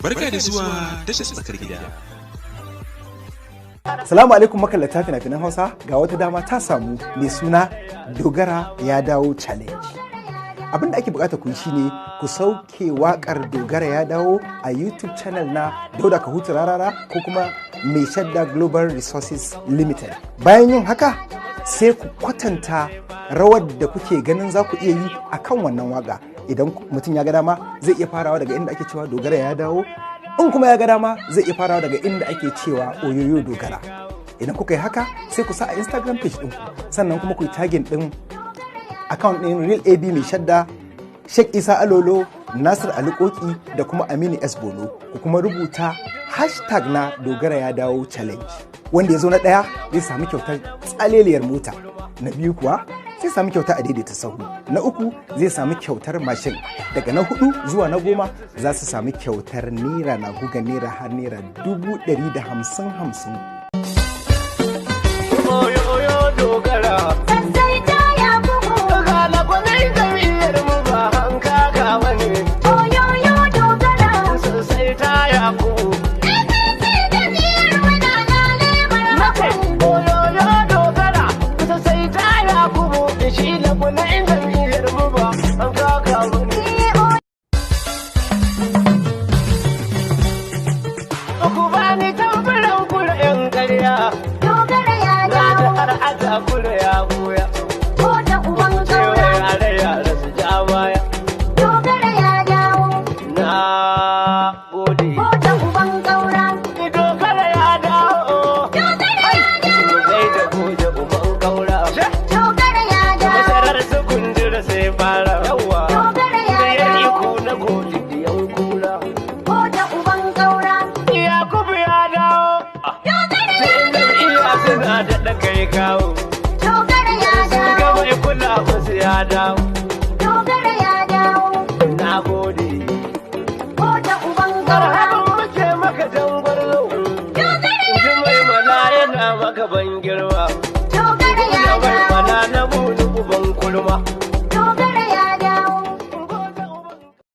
Barka da zuwa tashar Tsakar Gida. Salamu alaikum makallata fina-finan Hausa, ga wata dama ta samu mai suna Dogara ya dawo challenge. Abin da ake bukata ku yi shine ku sauke wakar Dogara ya dawo a YouTube channel na Dauda Kahutu Rarara ko kuma Mai Shadda Global Resources Limited. Bayan yin haka, sai ku kwatanta rawar da kuke ganin za ku iya yi a kan wannan waka. Idan mutum ya ga dama, zai iya farawa daga inda ake cewa "Dogara ya dawo", in kuma ya ga dama, zai iya farawa daga inda ake cewa "Oyoyo dogara". Idan kuka yi haka, sai ku sa a Instagram page ɗinku, sannan kuma ku yi tagging ɗin account ɗin Real AB Mai Shadda, Sheikh Isa Alolo, Nasir Ali Koki da kuma Aminu S Bono, ku kuma rubuta hashtag na Dogara ya dawo challenge. Wanda ya zo na ɗaya zai sami kyautar tsaleliyar mota, na biyu kuwa zai sami kyauta a daidaita sahu, na uku zai sami kyautar mashin, daga na hudu zuwa na 10 za su sami kyautar naira na guga naira har naira 150,000 50. Oyoyo dogara. Sassaita ya bugu. Ga lagwanai jam'iyyar mu ba hankaka ba ne. Oyoyo dogara. Sosai ta yaku. APC jam'iyyar mu na lale marhaban. Oyoyo dogara. Sosai ta yakubu. Shi lagwanai jam'iyyar mu ba hankaka ba ne. Ku bani tamburan kula 'yan ƙarya. Dogara ya Na ji dawo. har aka kula ya buya. Ko da uban Cewa kaura. yare yare su ja baya. Dogara ya dawo. Na gode. Ko da uban kaura. Dogara ya dawo. Dogara ya dawo. Zai da goje uban kaura. Dogara ya dawo. Masarar su kundura sai fara. Yawa. Dogara ya Da ya dawo. iko na goje diyan kura. Ko da uban kaura. Yakubu ya dawo. Dogara Sai ya dawo. jam'iyya suna daɗa kai kawo. Dogara ya Sun ga dawo. mai kula musu ya dawo. Dogara ya dawo. Na gode. Ko da uban kaura. Marhaban muke maka jangwarzo. Dogara ya Ji mai mana yana maka ban girma. Dogara ya Da mai dawo. mana na bulu uban kurma.